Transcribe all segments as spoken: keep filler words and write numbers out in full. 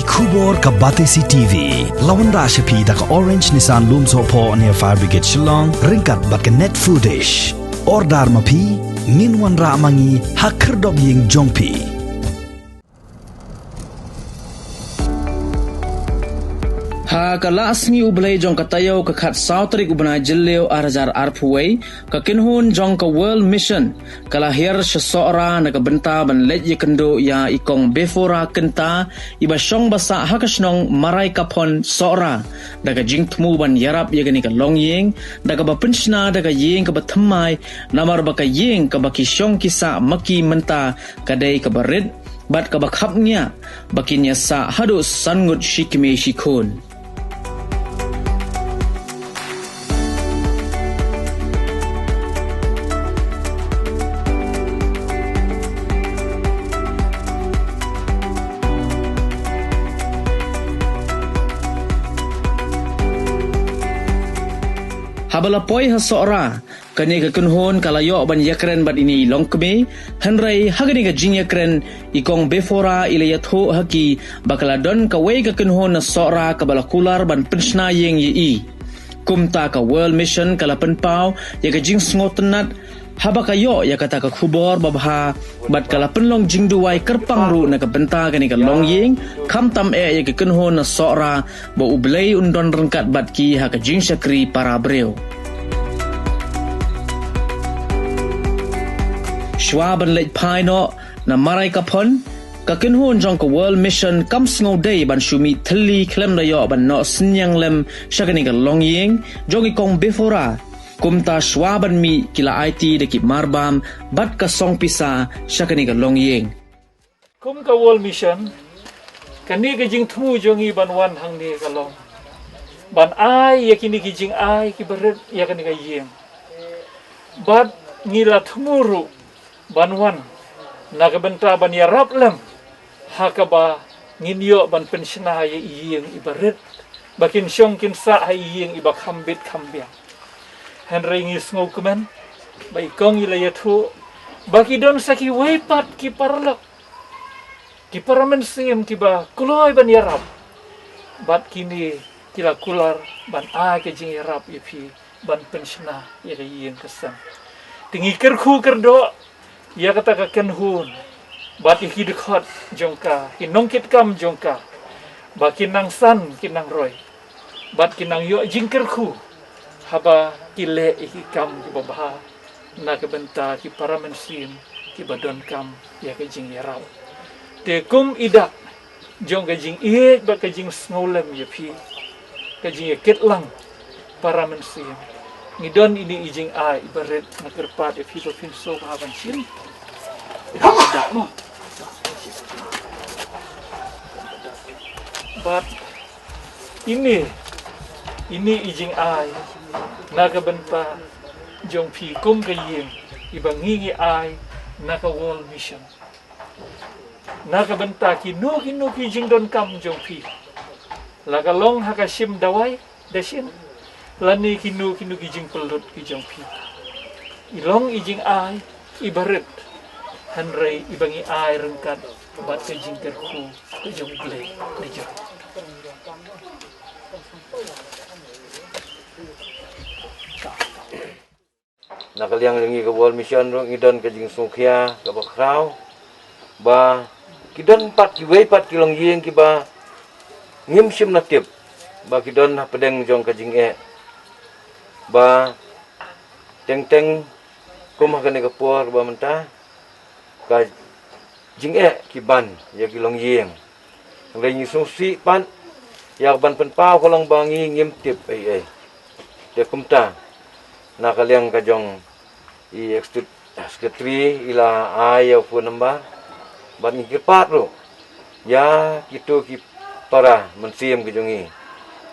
Khubor ka Batesi T V la wanrah sha phi da ka Orange Nissan Lumsohphoh near Fire Brigade Shillong, ryngkat bad ka Net Foodish. Order ma phi, ngin wanrah ma ngi ha khyrdop ïing jong phi. Ha ka la sngi U Blei jong ka taïew ka khatsaw tarik u bnai Jylliew ar hajar arphew wei, ka kynhun jong ka World Mission ka la hiar sha Sohra na ka bynta ban leit ïakynduh ïa i Kong Befora Kynta, i ba shong ba sah ha ka shnong Marai Kaphon Sohra, da ka jingthmu ban ïarap ïa kane ka longïing, da kaba pynshna da ka ïing kaba thymmai, namar ba ka ïing kaba ki shong ki sah ma ki mynta ka dei kaba rit bad kaba khapngiah, ba kin ïa sah haduh san ngut shi kmie shi khun. Haba la poi ha Sohra, kane ka kynhun ka la ïoh ban ïakren bad ine i longkmie, hynrei ha kane ka jingïakren, i Kong Befora i la ïathuh ha ki ba ka la don kawei ka kynhun na Sohra kaba la kular ban pynshna ïing ïa i. Kumta ka World Mission ka la pynpaw ïa ka jingsngewtynnat haba ka ïoh ïa kata ka khubor babha, bad ka la pynlong jingduwai kyrpang ruh na ka bynta kane ka longïing, khamtam eh ïa ka kynhun na Sohra, ba U Blei un don ryngkat bad ki ha ka jingshakri para briew. Shuwa ban leit phai noh na Marai Kaphon, ka kynhun jong ka World Mission kam sngewdei ban shu mih thylli khlem da ïoh ban noh synñiang lem sha kane ka longïing jong i Kong Befora. Kumta shuwa ban mih ki la aiti da ki marbam bad ka song pisa sha kane ka longïing. Kum ka World Mission, kane ka jingthmu jong ngi ban wan hangne ka long ban ai ïa kine ki jingai kiba rit ïa kane ka ïing. Bad ngi la thmu ruh ban wan na ka bynta ban ïarap lem ha kaba ngin ïoh ban pynshna ïa i ïing iba rit, ba kin shong kin sah ha i ïing iba kham bit kham biang. Hynrei ngi sngewkmen ba i Kong i la ïathuh ba ki don sa kiwei pat ki paralok, ki para mynsiem kiba kloi ban ïarap, bad kine ki la kular ban ai ka jingïarap ïa phi ban pynshna ïa ka ïing ka sem. Te ngi kyrkhu kyrdoh ïa kata ka kynhun bad ïa ki dkhot jong ka, ki nongkitkam jong ka, ba kin nang san kin nang roi bad kin nang ïoh jingkyrkhu haba ki leh ïa ki kam kiba bha na ka bynta ki para mynsiem kiba donkam ïa ka jingïarap. Te kum i dak jong ka jingïeit bad ka jingsngewlem ïa phi, ka jingïakit lang para mynsiem, ngi don ine i jingai iba rit, nga kyrpad ïa phi ba phin sngewbha ban shim. Bad ine, ine i jingai na ka bynta jong phi kum ka ïing iba ngi ngi ai na ka World Mission, na ka bynta kino kino ki jingdonkam jong phi, la ka long ha ka shim dawai dashin, lane kino kino ki jingpynlut ki jong phi. I long i jingai iba rit, hynrei iba ngi ai ryngkat bad ka jingkyrkhu ka jong U Blei. Ni jong Na ka liang jong ngi ka World Mission ruh ngi don ka jingsngewkhia kaba khraw ba ki don pat kiwei pat ki longïing kiba ngim shym la tip ba ki don hapdeng jong ka jingeh, ba teng teng kum ha kane ka por ba mynta ka jingeh ki ban ïa ki longïing. Hynrei ngi sngewsih pat ïa ka ban pynpaw ka long ba ngi ngim tip ei ei. Te kumta na ka liang ka jong i executive secretary i la ai ïa u phone number, bad ngi kyrpad ruh ïa kito ki para mynsiem ki jong ngi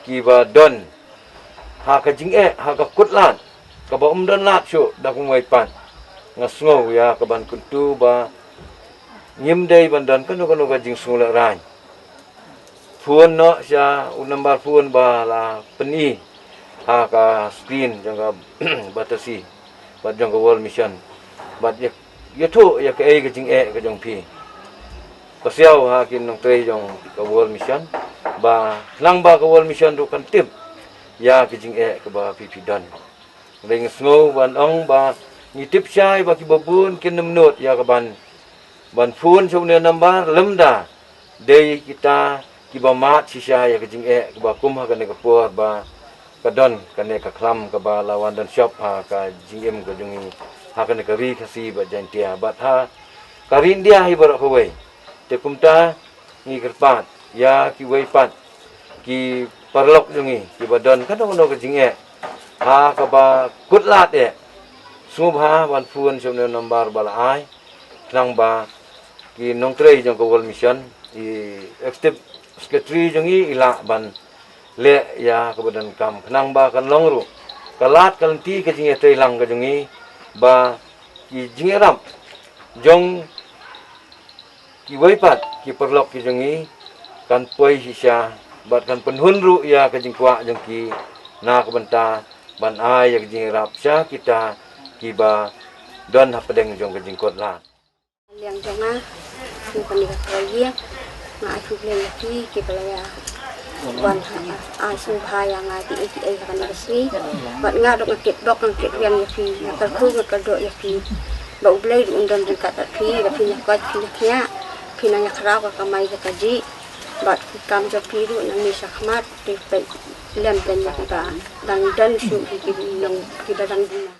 kiba don ha ka jingeh, ha ka kut lad kaba ym don lad shuh da kumwei pat. Nga sngew ïa ka ban kyntu ba ngim dei ban don kano kano ka jingsngewlehrain. Phone noh sha u number phone ba la pyni ha ka screen jong ka Batesi bad jong ka World Mission, bad ïa, ïathuh ïa kaei ka jingeh ka jong phi. Pasiaw ha ki nongtrei jong ka World Mission ba nang ba ka World Mission ruh kan tip ïa ki jingeh kaba phi phi don. Ring sngew ban ong ba ngi tip shai ba ki babun kin nym nud ïa ka ban ban phone sha une number lymda dei kita kiba mad shisha ïa ka jingeh kaba kum ha kane ka por ba ka don kane ka khlam kaba la wan don shop ha ka jingim ka jong ngi ha kane ka ri Khasi bad Jaintia bad ha ka ri India hi baroh kawei. Te kumta ngi kyrpad ïa kiwei pat ki paralok jong ngi kiba don kano kano ka jingeh ha kaba kut lad eh, sngewbha ban phone sha une number ba la ai. Khnang ba ki nongtrei jong ka World Mission, i executive secretary jong ngi i lah ban leh ïa kaba donkam khnang ba kan long ruh ka lad ka lynti ka jingïatreilang ka jong ngi ba ki jingïarap jong kiwei pat ki paralok ki jong ngi kan poi shisha bad kan pynhun ruh ïa ka jingkwah jong ki na ka bynta ban ai ïa ka jingïarap sha kita kiba don hapdeng jong ka jingkut lad. Liang jong nga, shu kane ka kawei ïa nga ai shu blei ïa ki kiba la ïa wan ha ai sngewbha ïa nga ki ei ki ei ha kane ka sngi. Bad nga dok nga kit bok nga kit riang ïa phi, nga kyrkhu nga kyrdoh ïa phi. Ba U Blei ruh un don ryngkat bad phi, ba phi na koit phi na khiah, phi nang ïa khraw ka kamai ka kajih. Bad ki kam jong phi ruh nangne shakhmat te peit lem peit ïa kiba dang don shuh ki ki nong kiba dang duna.